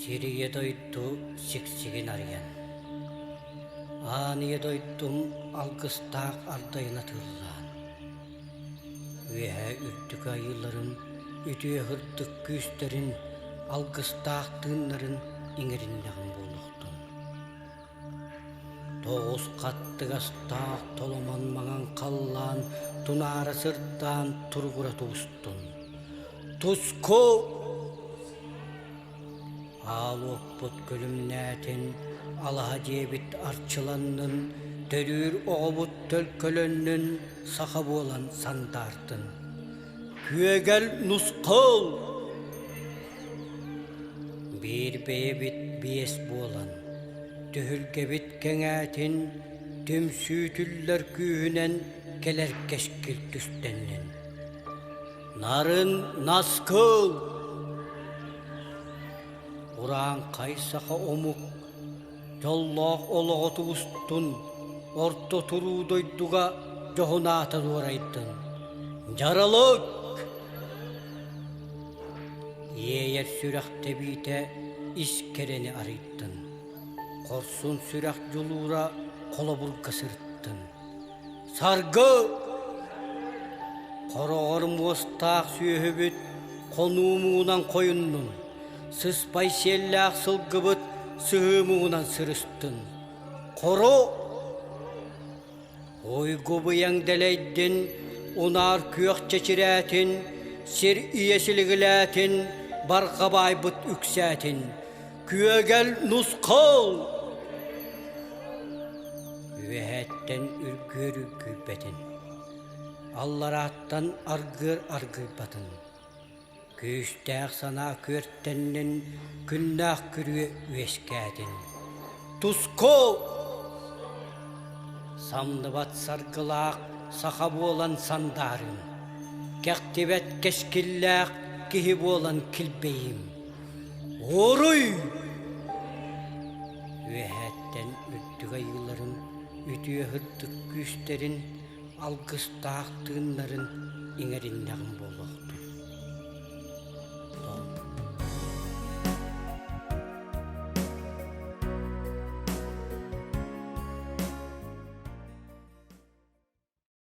Сир ийэ дойду сиксигин арыйан, Аан ийэ дойдум алгыстаах ардайын атыыллаан, Үөһээ үрдүк айыыларын үтүө сырдык күүстэрин алгыстаах тыыннарын иҥэриннэҕим буолуохтун. Тоҕус хаттыгастаах толомон маҥан халлаан тунаара сырдаан туругура тубустун. Туску! Аал уоппут күлүмнээтин, алаһа дьиэбит арчыланнын, төрүүр оҕобут төлкөлөннүн, саха буолан сандаартын. Күөгэл нусхал! Биир бэйэбит биэс буолан, түһүлгэбит кэҥээтин, түмсүүтүллэр күүһүнэн кэлэр кэскил түстэннин. Нарын наскыл! Урааҥхай саха омук дьоллоох олоҕо тубустун, орто туруу дойдуга дьоһун аата дуорайдын. Дьаралык! Иэйэр сүрэх тэбиитэ ис кэрэни арыйдын, хорсун сүрэх дьулуура холобурга сырыттын. Саргы! Хороҕор муостаах сүөһүбүт хонуу муҥунан хойуннун, сыспай сиэллээх сылгыбыт сыһыы муҥунан сырыстын. Хоро! Уйгу быйаҥ дэлэйдин, унаар күөх чэчирээтин, сир ийэ силигилээтин, барҕа баайбыт үксээтин. Күөгэл нусхал! Үөһээттэн үргүөр үргүйбэтин, алларааттан аргыар аргыйбатын, күүстээх санаа күөртэннин, күннээх күрүө үөскээтин. Туску! Самныбат саргылаах саха буолан сандаарым, кэхтибэт кэскиллээх киһи буолан килбэйим. Уруй! Үөһээттэн үрдүк айыыларын, үтүө сырдык күүстэрин, алгыстаах тыыннарын иҥэриннэҕим буолуо.